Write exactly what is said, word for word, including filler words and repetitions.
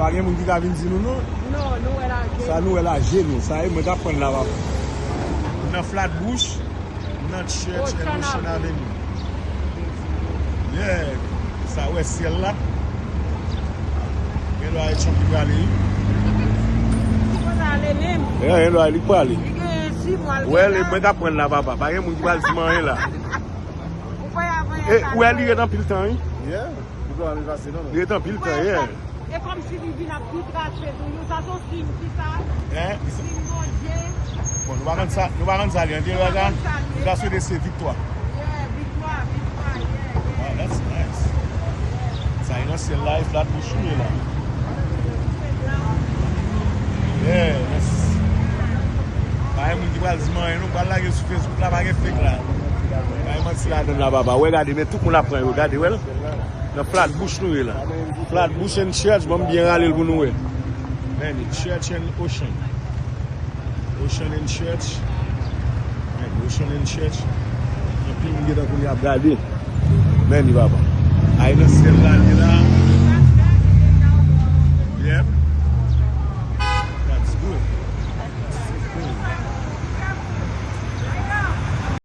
Pa gen moun ki ka vin di nou non. Non, nou wè laje. Sa nou wè laje nou. Sa e mwen k ap prann la, papa. Nan Flatbush, nan Church and Ocean Avenue. Yeah. Sa wè syèl la. Gen dwa e Trump ki prale, wi. Ou pa ale menm. Yeah, gen dwa li prale. Gen sis mwa l. Wè, e mwen k ap prann la, papa. Pa gen moun ki pral di m anyen la. Ou pa y ap anyen. E, ou wè, li ret anpil tan, wi. Yeah. Ou pa ale pase non. Li ret anpil tan, yeah. E kòmsi li vin ap pi trase toujou. Sa se yon siy ki sa? Hein? Siy Bondye. Bon, nou pa konn sa, nou pa konn sa li an. Deja, nou ta swete se viktwa. Yeah, viktwa, viktwa, yeah, yeah. Wow, that's nice. Sa e nan syèl la, e Flatbush nou ye la. Yeah, that's... Pa gen moun ki pral di m anyen, nou pral lage sou Facebook la, pa gen fake la. Pa gen manti ladann la, papa. Wè, gade, men tout moun ap pran yo, gade, wè l. Nan Flatbush nou ye la. Flatbush and Church, ban m byen rale l pou nou wè. Men, Church and Ocean. Ocean and Church. Men, Ocean and Church. Anpil moun gentan kounye ap gade. Men, li papa. Ay nan syèl la, li la.